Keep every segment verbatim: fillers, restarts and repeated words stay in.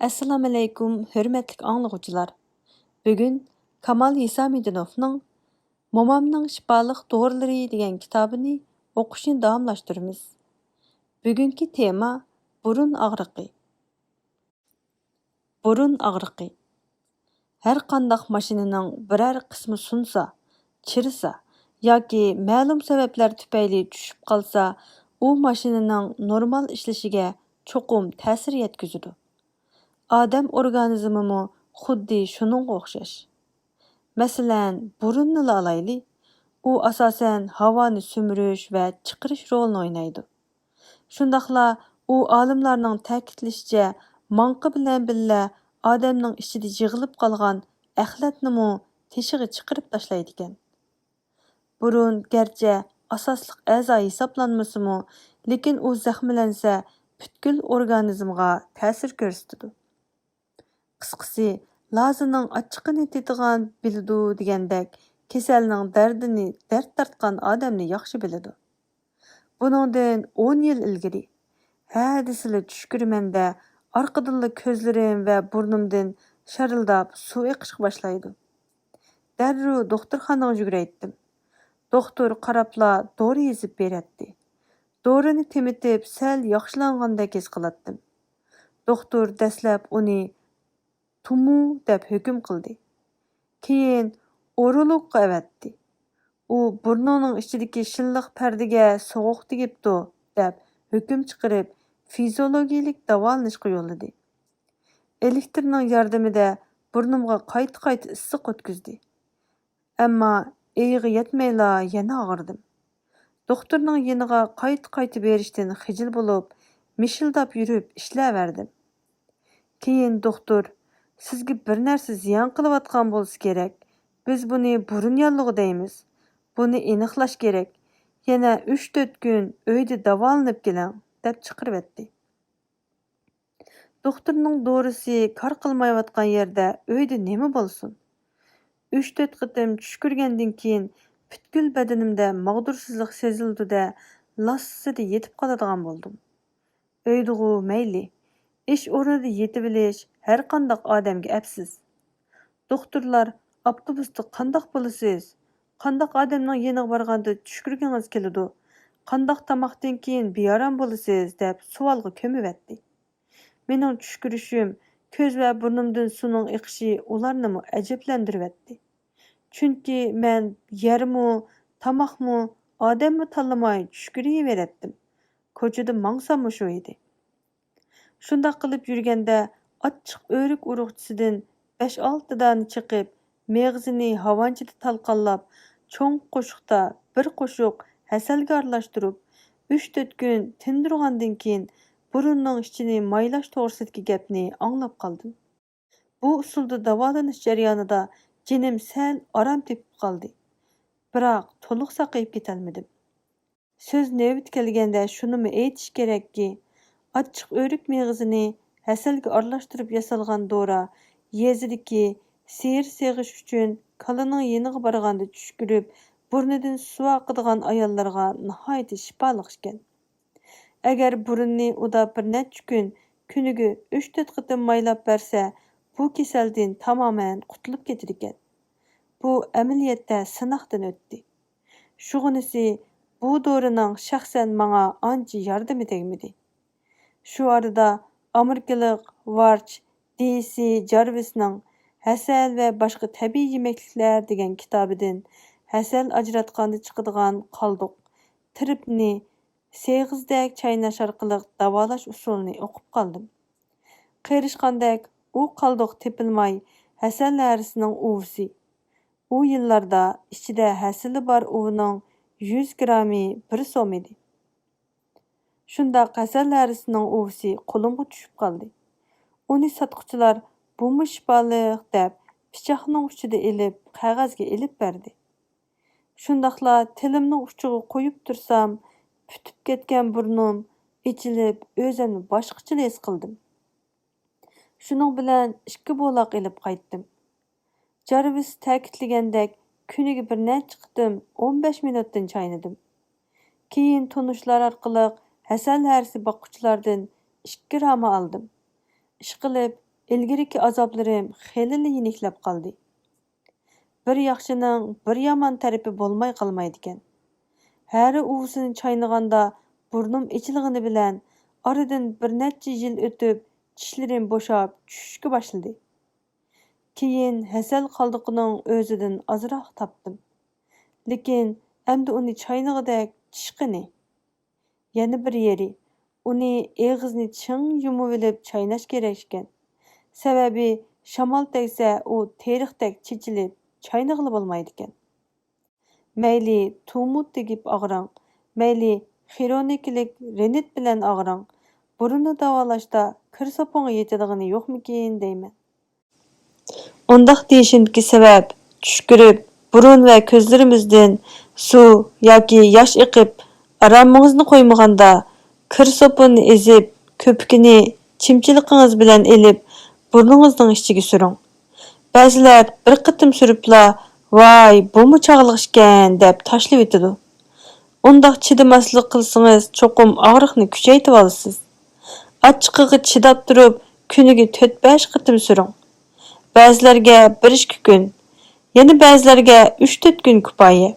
ئەسسالامۇئەلەيكۇم، ھۆرمەتلىك ئاڭلىغۇچىلار! بۈگۈن كامال ھېسامىدىنوفنىڭ مومامنىڭ شىپالىق دورىلىرى دېگەن كىتابىنى ئوقۇشنى داۋاملاشتۇرىمىز. بۈگۈنكى تېما بۇرۇن ئاغرىقى. بۇرۇن ئاغرىقى. ھەر قانداق ماشىنىنىڭ بىرەر قىسمى سۇنسا، چىرىسا ياكى مەلۇم سەۋەبلەر تۈپەيلى چۈشۈپ قالسا، ئۇ ماشىنىنىڭ نورمال ئىشلىشىگە چوقۇم تەسىر يەتكۈزىدۇ. ئادەم ئورگانىزمىمۇ خۇددى شۇنىڭغا ئوخشاش. مەسىلەن، بۇرۇننىلا ئالايلى، ئۇ ئاساسەن ھاۋانى سۈمۈرۈش ۋە چىقىرىش رولىنى ئوينايدۇ. شۇنداقلا ئۇ ئالىملارنىڭ تەكىتلىشىچە، ماڭقا بىلەن بىللە ئادەمنىڭ ئىچىدە يىغىلىپ قالغان ئەخلەتنىمۇ تېشىغا چىقىرىپ تاشلايدىكەن. بۇرۇن گەرچە ئاساسلىق ئەزا ھېسابلانمىسىمۇ، لېكىن ئۇ زەخىملەنسە پۈتكۈل ئورگانىزمغا تەسىر كۆرسىتىدۇ. قىسقىسى، لازىنىڭ ئاچچىقىنى تېتىغان بىلىدۇ دېگەندەك، كېسەلنىڭ دەردىنى دەرد تارتقان ئادەمنى ياخشى بىلىدۇ. بۇنىڭدىن ئون يىل ئىلگىرى، ھە دېسىلا چۈش كۆرىمەن-دە، ئارقىدىنلا كۆزلىرىم ۋە بۇرنۇمدىن شارىلداپ سۇ ئېقىشقا باشلايدۇ. دەررۇ دوختۇرخانىغا يۈگۈرەيتتىم. دوختۇر قاراپلا دورا يېزىپ بېرەتتى. دورىنى تېمىتىپ سەل ياخشىلانغاندەك ھېس قىلاتتىم. دوختۇر دەسلەپ ئۇنى تۇمۇ دەپ ھۆكۈم قىلدى. كېيىن ئورولوگقا ئەۋەتتى. ئۇ بۇرنۇڭنىڭ ئىچىدىكى شىللىق پەردىگە سوغۇق تېگىپتۇ دەپ ھۆكۈم چىقىرىپ، فىزىيولوگىيەلىك داۋالىنىشقا يوللىدى. ئېلېكتىرنىڭ ياردىمىدە بۇرنۇمغا قايتا-قايتا ئىسسىق ئۆتكۈزدى. ئەمما ئېيىغا يەتمەيلا يەنە ئاغرىدىم. دوختۇرنىڭ يېنىغا قايتا-قايتا بېرىشتىن خىجىل بولۇپ، مىشىلداپ يۈرۈپ ئىشلەۋەردىم. كېيىن دوختۇر، سىزگە بىر نەرسە زىيان قىلىۋاتقان بولسا كېرەك، بىز بۇنى بۇرۇن ياللۇغى دەيمىز. بۇنى ئېنىقلاش كېرەك. يەنە ئۈچ-تۆت كۈن ئۆيدە داۋالىنىپ كېلىڭ، دەپ چىقىرىۋەتتى. دوختۇرنىڭ دورىسى كار قىلمايۋاتقان يەردە ئۆيدە نېمە بولسۇن؟ ئۈچ-تۆت قېتىم چۈش كۆرگەندىن كېيىن پۈتكۈل بەدىنىمدە ماغدۇرسىزلىق سېزىلىدۇ-دە، لاسسىدە يېتىپ قالىدىغان بولدۇم. ئۆيدىغۇ مەيلى، ئىش ئورنىدا يېتىۋېلىش ھەرقانداق ئادەمگە ئەپسىز. دوختۇرلار، ئاپتوبۇستا قانداق بولىسىز؟ قانداق ئادەمنىڭ يېنىغا بارغاندا چۈش كۆرگۈڭىز كېلىدۇ؟ قانداق تاماقتىن كېيىن بىئارام بولىسىز؟ دەپ سوئالغا كۆمۈۋەتتى. مېنىڭ چۈش كۆرۈشۈم، كۆز ۋە بۇرنۇمدىن سۇنىڭ ئېقىشى ئۇلارنىمۇ ئەجەبلەندۈرۈۋەتتى. چۈنكى مەن يەرمۇ، تاماقمۇ، ئادەممۇ تاللىماي چۈش كۆرۈۋېرەتتىم. كوچىدا ماڭساممۇ شۇ ئىدى. شۇنداق قىلىپ يۈرگەندە، ئاچچىق ئۆرۈك ئۇرۇقچىسىدىن بەش-ئالتە دانە چېقىپ، مېغىزىنى ھاۋانچىدا تالقانلاپ، چوڭ قوشۇقتا بىر قوشۇق ھەسەلگە ئارىلاشتۇرۇپ، ئۈچ-تۆت كۈن تىندۇرغاندىن كېيىن، بۇرۇننىڭ ئىچىنى مايلاش توغرىسىدىكى گەپنى ئاڭلاپ قالدىم. بۇ ئۇسۇلدا داۋالىنىش جەريانىدا جېنىم سەل ئارام تېپىپ قالدى. بىراق، تولۇق ساقىيىپ كېتەلمىدىم. سۆز نۆۋىتى كەلگەندە شۇنىمۇ ئېيتىش كېرەككى، ئاچچىق ئۆرۈك مېغىزىنى ھەسەلگە ئارىلاشتۇرۇپ ياسالغان دورا يېزىدىكى سېرى سېغىش ئۈچۈن كالىنىڭ يېنىغا بارغاندا چۈش كۆرۈپ، بۇرنىدىن سۇ ئاقىدىغان ئاياللارغا ناھايىتى شىپالىق ئىكەن. ئەگەر بۇرۇننى ئۇدا بىر نەچچە كۈن، كۈنىگە ئۈچ-تۆت قېتىم مايلاپ بەرسە، بۇ كېسەلدىن تامامەن قۇتۇلۇپ كېتىدىكەن. بۇ ئەمەلىيەتتە سىناقتىن ئۆتتى. شۇغىنىسى، بۇ دورىنىڭ شەخسەن ماڭا ئانچە ياردىمى تەگمىدى. شۇ ئارىدا ئامېرىكىلىق ۋارچ دى سى جارۋىسنىڭ ھەسەل ۋە باشقا تەبىئىي يېمەكلىكلەر دېگەن كىتابىدىن ھەسەل ئاجراتقاندا چىقىدىغان قالدۇق، ترىپنى سېغىزدەك چايناش ئارقىلىق داۋالاش ئۇسۇلىنى ئوقۇپ قالدىم. قېرىشقاندەك ئۇ قالدۇق تېپىلماي، ھەسەل ھەرىسىنىڭ ئۇۋىسى. ئۇ يىللاردا ئىچىدە ھەسىلى بار ئۇۋىنىڭ يۈز گىرامى بىر سوم ئىدى. شۇنداق ھەسەل ھەرىسىنىڭ ئۇۋىسى قولۇمغا چۈشۈپ قالدى. ئۇنى ساتقۇچىلار، بۇمۇ شىپالىق دەپ، پىچاقنىڭ ئۇچىدا ئېلىپ، قەغەزگە ئېلىپ بەردى. شۇنداقلا تىلىمنىڭ ئۇچىغا قويۇپ تۇرسام، پۈتۈپ كەتكەن بۇرنۇم ئېچىلىپ، ئۆزۈمنى باشقىچىلا ھېس قىلدىم. شۇنىڭ بىلەن ئىككى بولاق ئېلىپ قايتتىم. جارۋىس تەكىتلىگەندەك، كۈنىگە بىر نەچچە قېتىم ئون بەش مىنۇتتىن چاينىدىم. كېيىن تونۇشلار ئارقىلىق ھەسەل ھەرىسى باققۇچىلاردىن ئىككى راما ئالدىم. ئىشقىلىپ، ئىلگىرىكى ئازابلىرىم خېلىلا يېنىكلەپ قالدى. بىر ياخشىنىڭ بىر يامان تەرىپى بولماي قالمايدىكەن. ھەرە ئۇۋىسىنى چاينىغاندا بۇرنۇم ئېچىلغىنى بىلەن ئارىدىن بىر نەچچە يىل ئۆتۈپ چىشلىرىم بوشاپ چۈشۈشكە باشلىدى. كېيىن ھەسەل قالدۇقىنىڭ ئۆزىدىن ئازراق تاپتىم. لېكىن ئەمدى ئۇنى چاينىغۇدەك چىش قېنى؟ يەنە بىر يېرى، ئۇنى ئېغىزنى چىڭ يۇمۇۋېلىپ چايناش كېرەك ئىكەن. سەۋەبى، شامال تەگسە ئۇ تېرىقتەك چېچىلىپ چاينىغىلى بولمايدىكەن. مەيلى تومۇت تېگىپ ئاغرىڭ، مەيلى خرونىكىلىك رىنىت بىلەن ئاغرىڭ، بۇرۇننى داۋالاشتا كىر سوپۇنغا يېتىدىغىنى يوقمىكىن دەيمەن. ئۇنداق دېيىشىمدىكى سەۋەب، چۈش كۆرۈپ، بۇرۇن ۋە كۆزلىرىمىزدىن سۇ ياكى ياش ئېقىپ، ئارامىڭىزنى قويمىغاندا، كىر سوپۇننى ئېزىپ، كۆپۈكىنى چىمچىلىقىڭىز بىلەن ئېلىپ، بۇرنىڭىزنىڭ ئىچىگە سۈرۈڭ. بەزىلەر بىر قېتىم سۈرۈپلا، ۋاي، بۇمۇ چاغلىق ئىكەن، دەپ تاشلىۋېتىدۇ. ئۇنداق چىدىماسلىق قىلسىڭىز، چوقۇم ئاغرىقنى كۈچەيتىۋالىسىز. ئاچچىقىغا چىداپ تۇرۇپ، كۈنىگە تۆت-بەش قېتىم سۈرۈڭ. بەزىلەرگە بىر-ئىككى كۈن، يەنە بەزىلەرگە ئۈچ-تۆت كۈن كۇپايە.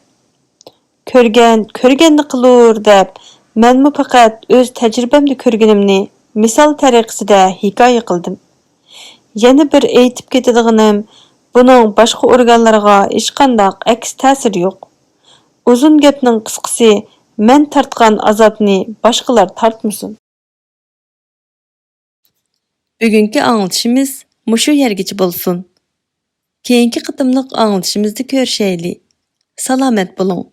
كۆرگەن كۆرگەننى قىلۇر دەپ، مەنمۇ پەقەت ئۆز تەجرىبەمدە كۆرگىنىمنى مىسال تەرىقىسىدە ھېكايە قىلدىم. يەنە بىر ئېيتىپ كېتىدىغىنىم، بۇنىڭ باشقا ئورگانلارغا ھېچقانداق ئەكس تەسىرى يوق. ئۇزۇن گەپنىڭ قىسقىسى، مەن تارتقان ئازابنى باشقىلار تارتمىسۇن. بۈگۈنكى ئاڭلىتىشىمىز مۇشۇ يەرگىچە بولسۇن. كېيىنكى قېتىملىق ئاڭلىتىشىمىزدا كۆرۈشەيلى. سالامەت بولۇڭ.